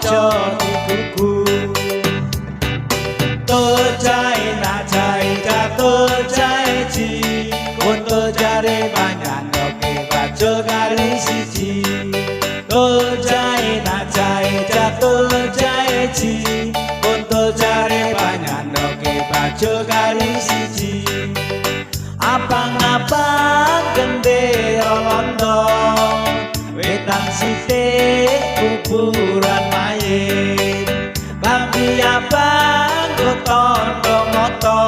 Aja digugu. Tocai nacai jato cai ji, Kunto jare banyak noke bajo kari siji. Tocai nacai jato cai ji, Kunto jare banyak noke bajo kari siji. Abang-abang gendera londo, wetan sithik kuburan mayit. Klambi abang go tondo moto.